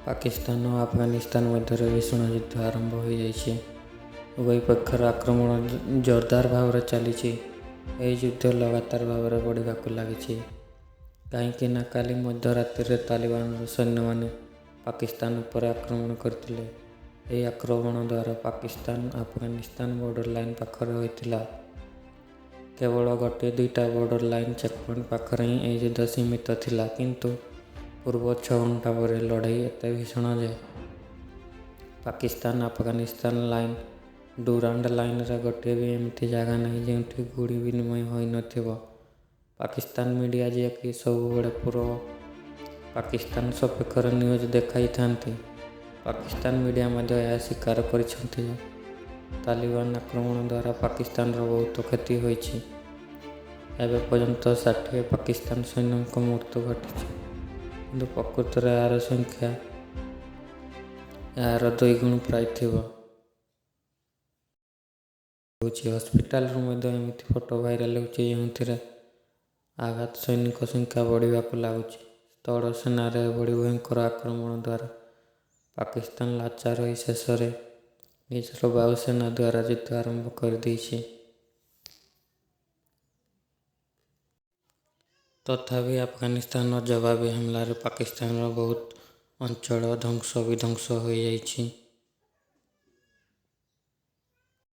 ପାକିସ୍ତାନ ଓ ଆଫଗାନିସ୍ତାନ ମଧ୍ୟରେ ଭୀଷଣ ଯୁଦ୍ଧ ଆରମ୍ଭ ହୋଇଯାଇଛି। ଉଭୟ ପକ୍ଷର ଆକ୍ରମଣ ଜୋରଦାର ଭାବରେ ଚାଲିଛି। ଏହି ଯୁଦ୍ଧ ଲଗାତାର ଭାବରେ ବଢ଼ିବାକୁ ଲାଗିଛି। କାହିଁକି ନା କାଲି ମଧ୍ୟରାତ୍ରିରେ ତାଲିବାନର ସୈନ୍ୟମାନେ ପାକିସ୍ତାନ ଉପରେ ଆକ୍ରମଣ କରିଥିଲେ। ଏହି ଆକ୍ରମଣ ଦ୍ୱାରା ପାକିସ୍ତାନ ଆଫଗାନିସ୍ତାନ ବର୍ଡର ଲାଇନ ପାଖରେ ହୋଇଥିଲା। କେବଳ ଗୋଟିଏ ଦୁଇଟା ବର୍ଡର ଲାଇନ ଚେକପଏଣ୍ଟ ପାଖରେ ହିଁ ଏହି ଯୁଦ୍ଧ ସୀମିତ ଥିଲା, କିନ୍ତୁ ପୂର୍ବ 6 ଘଣ୍ଟା ପରେ ଲଢ଼େଇ ଏତେ ଭୀଷଣ ଯେ ପାକିସ୍ତାନ ଆଫଗାନିସ୍ତାନ ଲାଇନ ଡୁରାଣ୍ଡ ଲାଇନରେ ଗୋଟିଏ ବି ଏମିତି ଜାଗା ନାହିଁ, ଯେଉଁଠି ଗୁଳି ବିନିମୟ ହୋଇନଥିବ। ପାକିସ୍ତାନ ମିଡ଼ିଆ, ଯିଏକି ସବୁବେଳେ ପୂର୍ବ ପାକିସ୍ତାନ ସପକ୍ଷରେ ନ୍ୟୁଜ୍ ଦେଖାଇଥାନ୍ତି, ପାକିସ୍ତାନ ମିଡ଼ିଆ ମଧ୍ୟ ଏହା ସ୍ୱୀକାର କରିଛନ୍ତି ଯେ ତାଲିବାନ ଆକ୍ରମଣ ଦ୍ୱାରା ପାକିସ୍ତାନର ବହୁତ କ୍ଷତି ହୋଇଛି। ଏବେ ପର୍ଯ୍ୟନ୍ତ 60 ପାକିସ୍ତାନ ସୈନ୍ୟଙ୍କ ମୃତ୍ୟୁ ଘଟିଛି, କିନ୍ତୁ ପ୍ରକୃତରେ ଏହାର ସଂଖ୍ୟା ଏହାର ଦୁଇଗୁଣ ପ୍ରାୟ ଥିବ। ହେଉଛି ହସ୍ପିଟାଲରୁ ମଧ୍ୟ ଏମିତି ଫଟୋ ଭାଇରାଲ ହେଉଛି, ଯେଉଁଥିରେ ଆହତ ସୈନିକ ସଂଖ୍ୟା ବଢ଼ିବାକୁ ଲାଗୁଛି। ସ୍ଥଳ ସେନାରେ ଏଭଳି ଭୟଙ୍କର ଆକ୍ରମଣ ଦ୍ୱାରା ପାକିସ୍ତାନ ଲାଚାର ହୋଇ ଶେଷରେ ନିଜର ବାୟୁସେନା ଦ୍ୱାରା ଯୁଦ୍ଧ ଆରମ୍ଭ କରିଦେଇଛି। ତଥାପି ଆଫଗାନିସ୍ତାନର ଜବାବୀ ହମଲାରେ ପାକିସ୍ତାନର ବହୁତ ଅଞ୍ଚଳ ଧ୍ୱଂସ ବିଧ୍ୱଂସ ହୋଇଯାଇଛି।